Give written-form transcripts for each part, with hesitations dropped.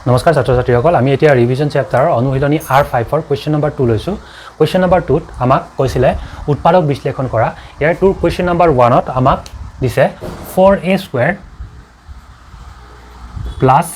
নমস্কাৰ ছাত্ৰ ছাত্ৰীসকল, আমি এতিয়া ৰিভিজন চেপ্টাৰৰ অনুশীলনী R5ৰ কুৱেশ্যন নম্বৰ 2 লৈছোঁ। কুৱেশ্যন নম্বৰ 2ত আমাক কৈছিলে উৎপাদক বিশ্লেষণ কৰা। ইয়াৰ টুৰ কুৱেশ্যন নম্বৰ 1ত আমাক দিছে 4a square plus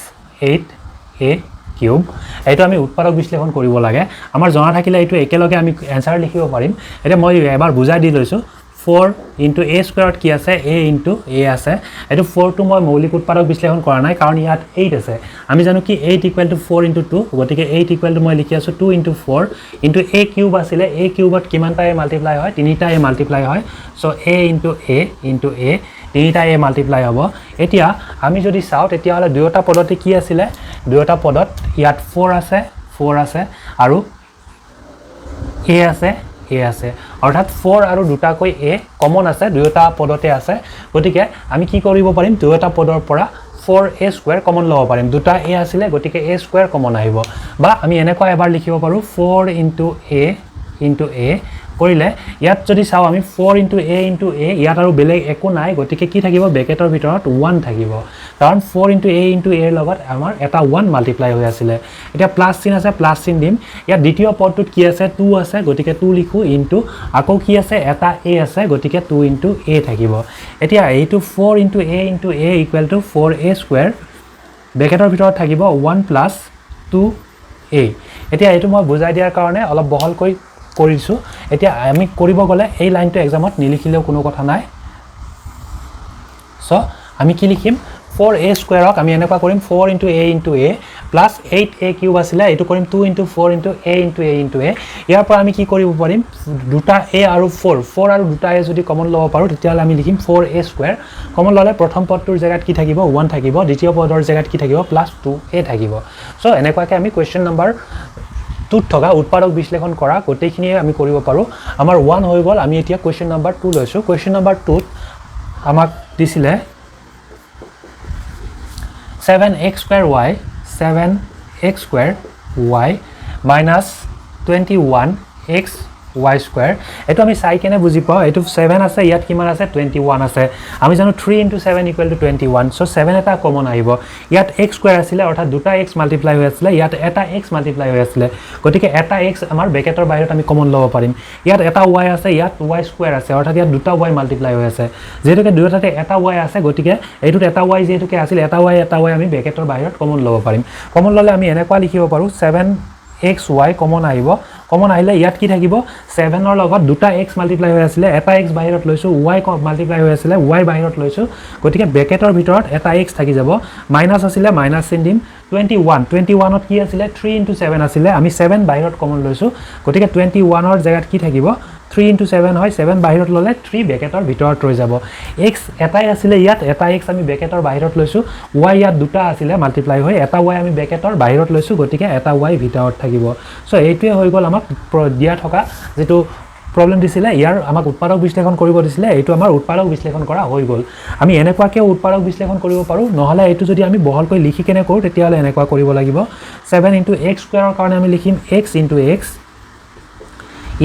8a cube. এইটো আমি উৎপাদক বিশ্লেষণ কৰিব লাগে। আমাৰ জনা থাকিলে এইটো একেলগে আমি এনচাৰ লিখিব পাৰিম। এতিয়া মই এবাৰ বুজাই দি লৈছোঁ। 4 ইণ্টু এ স্কুৱেৰত কি আছে? এ ইণ্টু এ আছে। এইটো 4টো মই মৌলিক উৎপাদক বিশ্লেষণ কৰা নাই, কাৰণ ইয়াত 8 আছে। আমি জানো কি 8 ইকুৱেল টু 4 ইণ্টু 2, গতিকে 8 ইকুৱেল টু মই লিখি আছোঁ 2 ইণ্টু 4 ইণ্টু এ কিউব আছিলে। এ কিউবত কিমানটা এ মাল্টিপ্লাই হয়? তিনিটা এ মাল্টিপ্লাই হয়। চ' এ ইণ্টু এ ইণ্টু এ, তিনিটা এ মাল্টিপ্লাই হ'ব। এতিয়া আমি যদি চাওঁ, তেতিয়াহ'লে দুয়োটা পদতে কি আছিলে? দুয়োটা পদত ইয়াত 4 আছে, 4 আছে আৰু এ আছে, এ আছে। অৰ্থাৎ 4 আৰু দুটাকৈ এ কমন আছে, দুয়োটা পদতে আছে। গতিকে আমি কি কৰিব পাৰিম? দুয়োটা পদৰ পৰা 4 এ স্কুৱেৰ কমন ল'ব পাৰিম। দুটা এ আছিলে, গতিকে এ স্কুৱেৰ কমন আহিব। বা আমি এনেকুৱা এবাৰ লিখিব পাৰোঁ, 4 ইণ্টু এ ইণ্টু এ কৰিলে ইয়াত যদি চাওঁ আমি 4 ইণ্টু এ ইণ্টু এ, ইয়াত আৰু বেলেগ একো নাই, গতিকে কি থাকিব? ব্ৰেকেটৰ ভিতৰত 1 থাকিব, কাৰণ 4 ইণ্টু এ ইণ্টু এৰ লগত আমাৰ এটা 1 মাল্টিপ্লাই হৈ আছিলে। এতিয়া প্লাছ চিন আছে, প্লাছ চিন দিম। ইয়াত দ্বিতীয় পদটোত কি আছে? 2 আছে, গতিকে 2 লিখোঁ। ইণ্টু আকৌ কি আছে? এটা এ আছে, গতিকে 2 ইণ্টু এ থাকিব। এতিয়া এইটো 4 into a into a equal to 4 A square, ব্ৰেকেটৰ ভিতৰত থাকিব 1 প্লাছ 2 এ। এতিয়া এইটো মই বুজাই দিয়াৰ কাৰণে অলপ বহলকৈ কৰিছোঁ। এতিয়া আমি কৰিব গ'লে এই লাইনটো এক্সামত নিলিখিলেও কোনো কথা নাই। চ' আমি কি লিখিম? 4 এ স্কুৱেৰক আমি এনেকুৱা কৰিম, 4 into a into a plus 8 A cube আছিলে, এইটো কৰিম 2 ইণ্টু 4 ইণ্টু এ ইণ্টু এ ইণ্টু এ। ইয়াৰ পৰা আমি কি কৰিব পাৰিম? দুটা এ আৰু 4, 4 আৰু দুটা এ যদি কমন ল'ব পাৰোঁ, তেতিয়াহ'লে আমি লিখিম 4 এ স্কুৱেৰ। কমন ল'লে প্ৰথম পদটোৰ জেগাত কি থাকিব? 1 থাকিব। দ্বিতীয় পদৰ জেগাত কি থাকিব? প্লাছ 2 এ থাকিব। চ' এনেকুৱাকৈ আমি কুৱেশ্যন নম্বৰ 2ত থকা উৎপাদক বিশ্লেষণ কৰা গোটেইখিনিয়ে আমি কৰিব পাৰোঁ। আমাৰ 1 হৈ গ'ল। আমি এতিয়া কুৱেশ্যন নম্বৰ 2 লৈছোঁ। কুৱেশ্যন নম্বৰ 2ত আমাক দিছিলে 7 x square Y, 7 x square Y minus 21 x Y square. এইটো আমি চাই কেনে বুজি পাওঁ। এইটো 7 আছে, ইয়াত কিমান আছে? 21 আছে। আমি জানো 3 ইণ্টু 7 ইকুৱেল টু 21। চ' 7 এটা কমন আহিব। ইয়াত এক্স স্কুৱেৰ আছিলে, অৰ্থাৎ দুটা এক্স মাল্টিপ্লাই হৈ আছিলে। ইয়াত এটা এক্স মাল্টিপ্লাই হৈ আছিলে, গতিকে এটা এক্স আমাৰ ব্ৰেকেটৰ বাহিৰত আমি কমন ল'ব পাৰিম। ইয়াত এটা ৱাই আছে, ইয়াত ৱাই স্কুৱেৰ আছে, অৰ্থাৎ ইয়াত দুটা ৱাই মাল্টিপ্লাই হৈ আছে। যিহেতুকে দুয়োটাতে এটা ৱাই আছে, গতিকে এইটোত এটা ৱাই যিহেতুকে আছিল, এটা ৱাই এটা ৱাই আমি ব্ৰেকেটৰ বাহিৰত কমন ল'ব পাৰিম। কমন ল'লে আমি এনেকুৱা লিখিব পাৰোঁ, 7 এক্স ৱাই কমন আহিব। কমন আহিলে ইয়াত কি থাকিব? 7ৰ লগত দুটা এক্স মাল্টিপ্লাই হৈ আছিলে, এটা এক্স বাহিৰত লৈছোঁ। ৱাই মাল্টিপ্লাই হৈ আছিলে, ৱাই বাহিৰত লৈছোঁ, গতিকে ব্ৰেকেটৰ ভিতৰত এটা এক্স থাকি যাব। মাইনাছ আছিলে, মাইনাছ চিন দিম। 21, 21ত কি আছিলে? 3 ইণ্টু 7 আছিলে, আমি 7 বাহিৰত কমন লৈছোঁ, গতিকে 21ৰ জেগাত কি থাকিব? 3 ইণ্টু 7 হয়, 7 বাহিৰত ল'লে 3 ব্ৰেকেটৰ ভিতৰত ৰৈ যাব। এক্স এটাই আছিলে ইয়াত, এটা এক্স আমি ব্ৰেকেটৰ বাহিৰত লৈছোঁ। ৱাই ইয়াত দুটা আছিলে মাল্টিপ্লাই হৈ, এটা ৱাই আমি ব্ৰেকেটৰ বাহিৰত লৈছোঁ, গতিকে এটা ৱাই ভিতৰত থাকিব। চ' এইটোৱে হৈ গ'ল আমাক দিয়া থকা যিটো প্ৰব্লেম দিছিলে, ইয়াৰ আমাক উৎপাদক বিশ্লেষণ কৰিব দিছিলে, এইটো আমাৰ উৎপাদক বিশ্লেষণ কৰা হৈ গ'ল। আমি এনেকুৱাকৈও উৎপাদক বিশ্লেষণ কৰিব পাৰোঁ, নহ'লে এইটো যদি আমি বহলকৈ লিখি কেনে কৰোঁ, তেতিয়াহ'লে এনেকুৱা কৰিব লাগিব। 7 ইণ্টু এক্স স্কুৱেৰৰ কাৰণে আমি লিখিম x into x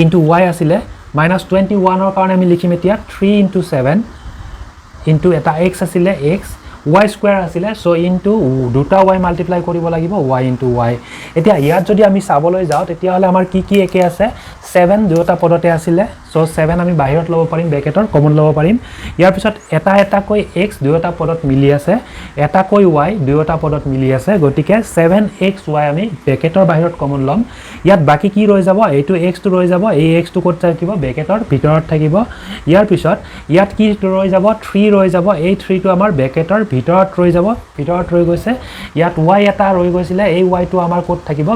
into Y আছিলে, মাইনাছ 21ৰ কাৰণে আমি লিখিম এতিয়া 3 ইণ্টু 7 ইণ্টু এটা এক্স আছিলে এক্স, ৱাই স্কুৱেৰ আছিলে, চ' ইণ্টু দুটা ৱাই মাল্টিপ্লাই কৰিব লাগিব, ৱাই ইণ্টু ৱাই। এতিয়া ইয়াত যদি আমি চাবলৈ যাওঁ, তেতিয়াহ'লে আমাৰ কি কি একে আছে? 7 দুয়োটা পদতে আছিলে, চ' 7 আমি বাহিৰত ল'ব পাৰিম, ব্ৰেকেটৰ কমন ল'ব পাৰিম। ইয়াৰ পিছত এটা এটাকৈ এক্স দুয়োটা পদত মিলি আছে, এটাকৈ ৱাই দুয়োটা পদত মিলি আছে, গতিকে 7 এক্স ৱাই আমি ব্ৰেকেটৰ বাহিৰত কমন ল'ম। ইয়াত বাকী কি ৰৈ যাব? এইটো এক্সটো ৰৈ যাব। এই এক্সটো ক'ত থাকিব? ব্ৰেকেটৰ ভিতৰত থাকিব। ইয়াৰ পিছত ইয়াত কি ৰৈ যাব? 3 ৰৈ যাব। এই 3টো আমাৰ ব্ৰেকেটৰ ভিতৰত ৰৈ যাব, ভিতৰত ৰৈ গৈছে। ইয়াত ৱাই এটা ৰৈ গৈছিলে, এই ৱাইটো আমাৰ ক'ত থাকিব?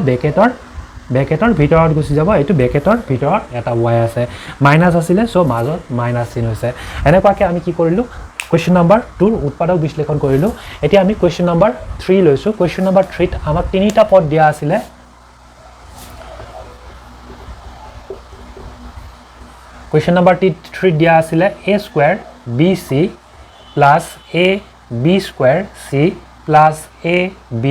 ব্ৰেকেটৰ ভিতৰত গুচি যাব। এইটো ব্ৰেকেটৰ ভিতৰত এটা ৱাই আছে, মাইনাছ আছিলে, চ' মাজত মাইনাছ চিন হৈছে। এনেকুৱাকৈ আমি কি কৰিলোঁ? কুৱেশ্যন নম্বৰ 2ৰ উৎপাদক বিশ্লেষণ কৰিলোঁ। এতিয়া আমি কুৱেশ্যন নম্বৰ 3 লৈছোঁ। কুৱেশ্যন নম্বৰ 3ত আমাক তিনিটা পদ দিয়া আছিলে। কুৱেশ্যন নম্বৰ 3ত দিয়া আছিলে এ square B C plus A B square C plus A B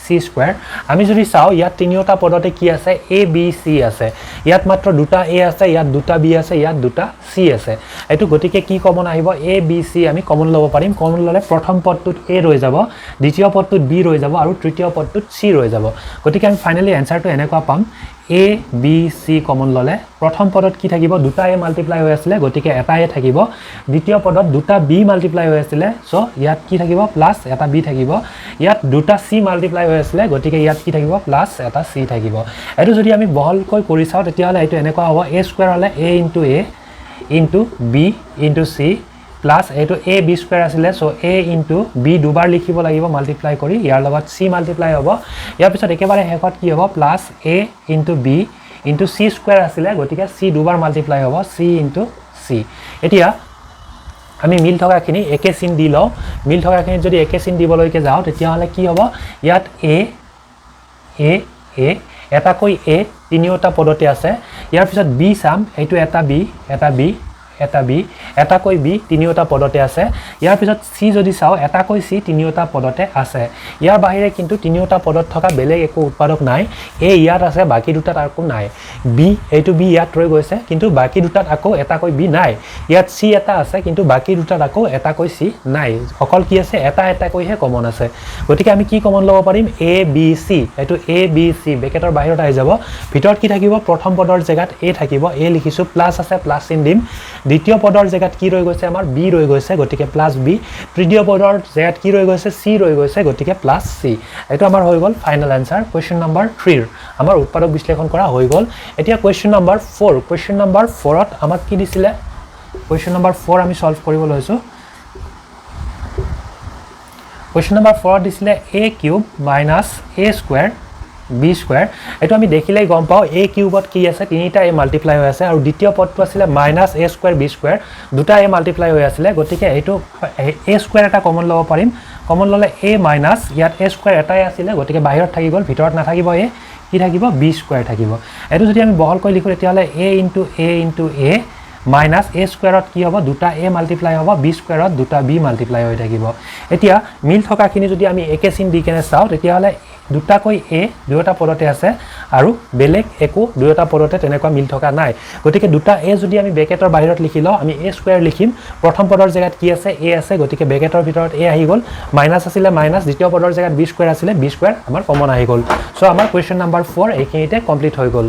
C square. আমি যদি চাওঁ ইয়াত তিনিওটা পদতে কি আছে, এ বি চি আছে। ইয়াত মাত্ৰ দুটা এ আছে, ইয়াত দুটা বি আছে, ইয়াত দুটা চি আছে। এইটো গতিকে কি কমন আহিব, এ বি চি আমি কমন ল'ব পাৰিম। কমন ল'লে প্ৰথম পদটোত এ ৰৈ যাব, দ্বিতীয় পদটোত বি ৰৈ যাব আৰু তৃতীয় পদটোত চি ৰৈ যাব। গতিকে আমি ফাইনেলি এনচাৰটো এনেকুৱা পাম, এ বি চি কমন ল'লে প্ৰথম পদত কি থাকিব, দুটা এ মাল্টিপ্লাই হৈ আছিলে গতিকে এটা এ থাকিব, দ্বিতীয় পদত দুটা বি মাল্টিপ্লাই হৈ আছিলে চ' ইয়াত কি থাকিব, প্লাছ এটা বি থাকিব, ইয়াত দুটা চি মাল্টিপ্লাই হৈ আছিলে গতিকে ইয়াত কি থাকিব, প্লাছ এটা চি থাকিব। এইটো যদি আমি বহলকৈ কৰি চাওঁ তেতিয়াহ'লে এইটো এনেকুৱা হ'ব, এ স্কুৱেৰ হ'লে A into A into B into C plus এইটো এ বি স্কুৱেৰ আছিলে চ' এ ইনটু বি দুবাৰ লিখিব লাগিব মাল্টিপ্লাই কৰি, ইয়াৰ লগত চি মাল্টিপ্লাই হ'ব। ইয়াৰ পিছত একেবাৰে শেষত কি হ'ব, plus A into B into C square আছিলে গতিকে চি দুবাৰ মাল্টিপ্লাই হ'ব, চি ইনটু চি। এতিয়া আমি মিল থকাখিনি একে চিন দি লওঁ। মিল থকাখিনিত যদি একে চিন দিবলৈকে যাওঁ তেতিয়াহ'লে কি হ'ব, ইয়াত এ এ এ এটাকৈ এ তিনিওটা পদতে আছে। ইয়াৰ পিছত বি চাম, সেইটো এটা বি এটা বি এটা বি এটাকৈ বি তিনিওটা পদতে আছে। ইয়াৰ পিছত চি যদি চাওঁ এটাকৈ চি তিনিওটা পদতে আছে। ইয়াৰ বাহিৰে কিন্তু তিনিওটা পদত থকা বেলেগ একো উৎপাদক নাই। এ ইয়াত আছে, বাকী দুটাত আকৌ নাই। বি এইটো বি ইয়াত ৰৈ গৈছে কিন্তু বাকী দুটাত আকৌ এটাকৈ বি নাই। ইয়াত চি এটা আছে কিন্তু বাকী দুটাত আকৌ এটাকৈ চি নাই। অকল কি আছে, এটা এটাকৈহে কমন আছে। গতিকে আমি কি কমন ল'ব পাৰিম, এ বি চি। এইটো এ বি চি ব্ৰেকেটৰ বাহিৰত আহি যাব। ভিতৰত কি থাকিব, প্ৰথম পদৰ জেগাত এ থাকিব, এ লিখিছোঁ, প্লাছ আছে প্লাছ চিন দিম। দ্বিতীয় পদৰ জেগাত কি ৰৈ গৈছে, আমাৰ বি ৰৈ গৈছে গতিকে প্লাছ বি। তৃতীয় পদৰ জেগাত কি ৰৈ গৈছে, চি ৰৈ গৈছে গতিকে প্লাছ চি। এইটো আমাৰ হৈ গ'ল ফাইনেল এনচাৰ কুৱেশ্যন নম্বৰ 3ৰ আমাৰ উৎপাদক বিশ্লেষণ কৰা হৈ গ'ল। এতিয়া কুৱেশ্যন নম্বৰ 4, কুৱেশ্যন নম্বৰ 4ত আমাক কি দিছিলে, কুৱেশ্যন নম্বৰ 4 আমি ছল্ভ কৰিব লৈছোঁ। কুৱেশ্যন নম্বৰ 4ত দিছিলে A cube minus A square B square. এইটো আমি দেখিলেই গম পাওঁ এ কিউবত কি আছে, তিনিটা এ মাল্টিপ্লাই হৈ আছে আৰু দ্বিতীয় পদটো আছিলে minus A square B square, দুটা এ মাল্টিপ্লাই হৈ আছিলে গতিকে এইটো এ স্কুৱেৰ এটা কমন ল'ব পাৰিম। কমন ল'লে এ মাইনাছ ইয়াত এ স্কুৱেৰ এটাই আছিলে গতিকে বাহিৰত থাকি গ'ল, ভিতৰত নাথাকিব এ, কি থাকিব, বি স্কুৱেৰ থাকিব। এইটো যদি আমি বহলকৈ লিখোঁ তেতিয়াহ'লে A into A into A minus A স্কুৱেৰত কি হ'ব, দুটা এ মাল্টিপ্লাই হ'ব, বি স্কুৱেৰত দুটা বি মাল্টিপ্লাই হৈ থাকিব। এতিয়া মিল থকাখিনি যদি আমি একে চিন দি কেনে চাওঁ তেতিয়াহ'লে দুটাকৈ এ দুয়োটা পদতে আছে আৰু বেলেগ একো দুয়োটা পদতে তেনেকুৱা মিল থকা নাই। গতিকে দুটা এ যদি আমি ব্ৰেকেটৰ বাহিৰত লিখি লওঁ আমি এ স্কুৱেৰ লিখিম। প্ৰথম পদৰ জেগাত কি আছে, এ আছে গতিকে ব্ৰেকেটৰ ভিতৰত এ আহি গ'ল, মাইনাছ আছিলে মাইনাছ, দ্বিতীয় পদৰ জেগাত বি স্কুৱেৰ আছিলে, বি স্কুৱেৰ আমাৰ কমন আহি গ'ল। চ' আমাৰ কুৱেশ্যন নম্বৰ 4 এইখিনিতে কমপ্লিট হৈ গ'ল।